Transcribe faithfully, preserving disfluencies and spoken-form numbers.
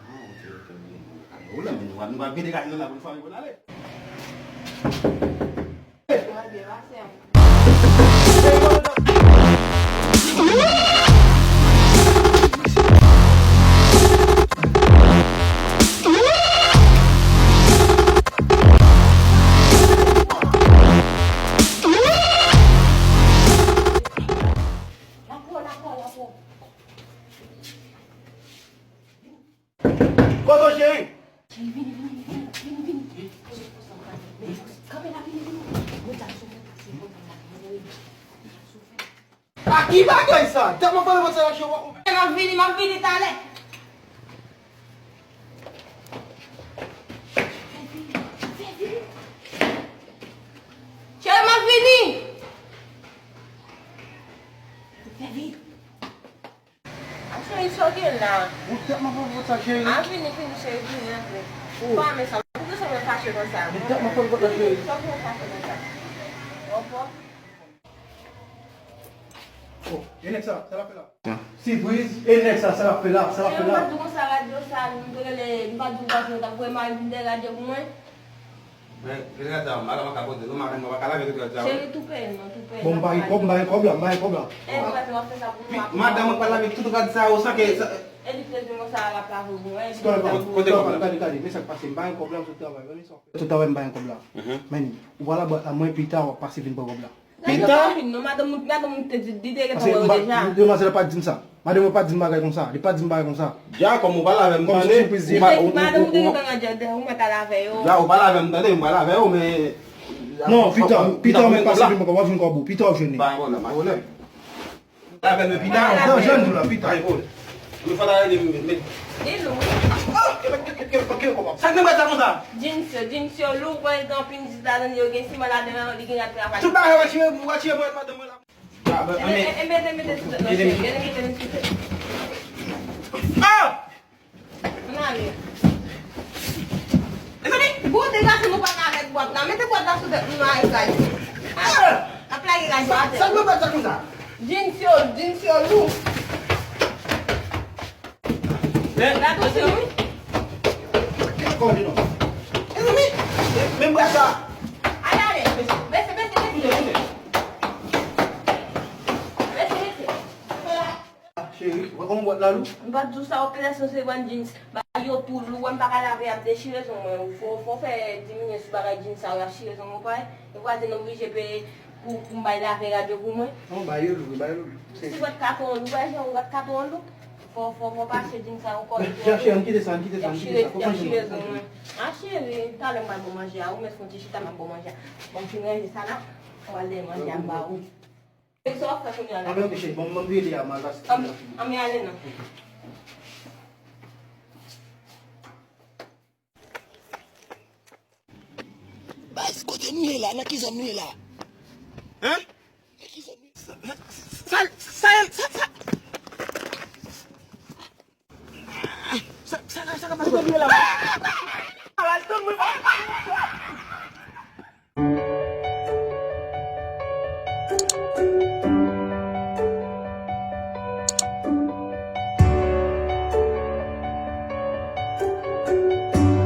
Ah, ok, ok, ok. Ou la, men nou va, nou va vide gade la pou n fè pou n ale. Kote w, cheri? Cheri, vini, vini, vini, vini, vini. Kanpe la, vini, vini. Mwen ta sou fè pase, mwen ta la, mwen ta sou fè. A ki bagay sa? Tèlman fò mwen sa, cheri. M ap vini, m ap vini talè. Cheri, m ap vini. Fè vit. Cheri, sa w gen la? Ou tèlman fò vòt sa, cheri. A, vini, vini, cheri, vini, rantre. Ou pa men sa. Poukisa w fache konsa? Ou tèlman fò vòt la, cheri. Sa w fache konsa? Ou pwòp? Oh, e nèg sa, sa l ap fè la? Sipriz, e nèg sa, sa l ap fè la, sa l ap fè la? Cheri, m pa di w konsa, radyo sa, m te rele, m pa di w konsa, w t ap voye mari vin dèyè radyo pou mwen. Men, rad sa, madanm an ka pote, non, madanm mwen pa ka lave tout rad sa yo. Cheri, toupe l non, toupe l. Bon, m pa gen kòb, m pa gen kòb la, m pa gen kòb la. E, ou pa te w ap fè sa pou mwen. Madanm mwen pa lave tout rad sa yo, san ke sa. E li te di mwen sa, l ap lave pou mwen, e li te di pou mwen. Kote kòb la? Gade, gade, men sa k pase, m pa gen kòb la, m sot travay, men sa w fè. Sot travay, m pa gen kòb la. Men, ou pa la bwat la, mwen pita, w ap pase vin pran kòb la. Pita? Non, madanm ou, madanm ou te di, li te gentan wè yo deja. Demwazèl la pa t di m sa. Madanm ou pa t di m bagay konsa. Li pa t di m bagay konsa. Dja, kòm ou pa lave m tande. Madanm ou te gentan nan djòdè, ou mèt al avè yo. Dja, ou pa lave m tande, m pa lave yo, men. Non, pita, pita, mèt pase vin pran kòb, w ap jwenn kòb ou. Pita, w ap jwenn li. Pa gen pwoblèm, pa gen pwoblèm. Lave men pita. Non, jwenn nou la, pita. Ay, bon. Nou fò ta rele men. Li lou wi. Ah, ke, ke, ke, ke, ke, ke, kòman? Sa k nan bwat sa konsa? Jeans yo, jeans yo lou, pran gen anpil zis ladan yo, gen siman ladan yo, li gen rad travay. Tout bagay w ap tire, w ap tire pou madanm mwen la. Ah, ben, e, men, e, e, mete, mete sou tèt non, cheri. Mete, mete sou tèt. Ah! Ann ale. Mezanmi, bon, degaje nou pa ka avèk bwat la. Mete bwat la sou tèt nou, nou lage rad yo. Ah! N ap lage rad yo atè. Sa k nan bwat sa konsa? Jeans yo, jeans yo lou. Men, la attention, wi. Kòm non. Mezanmi, men bwat sa. Ale, ale. Bese, bese, bese. Koute, koute. Cheri, ou pa konn bwat la lou? M pa t di w sa, ou pèsonn se bann jeans. Bagay yo tou lou, m pa ka lave, y ap dechire zong mwen. Fò, fò fè diminye sou bagay jeans sa yo, y ap chire zong mwen, pa e vwazen oblije peye pou, pou m bay lave rad yo pou mwen. Non, bagay yo lou, bagay yo lou. Si bwat katon an lou, bay jan bwat katon an lou. Fò, fò, fò pase jeans sa yo kòrèk. Ya, cheri, ann kite sa, ann kite sa, ann kite sa. Fò chanje manje. A cheri, talè m pral bon manje a, ou mèt fon ti chita m ap bon manje a. Bon, m fin ranje sa la, m pral dèyè manje a m ba ou. Sa w ap fè kounye a la? Anben, ok, cheri, bon, m ap rele a, m al pase. Ann, ann ale non. Baz, kote nou ye la? Nan ki zòn nou ye la?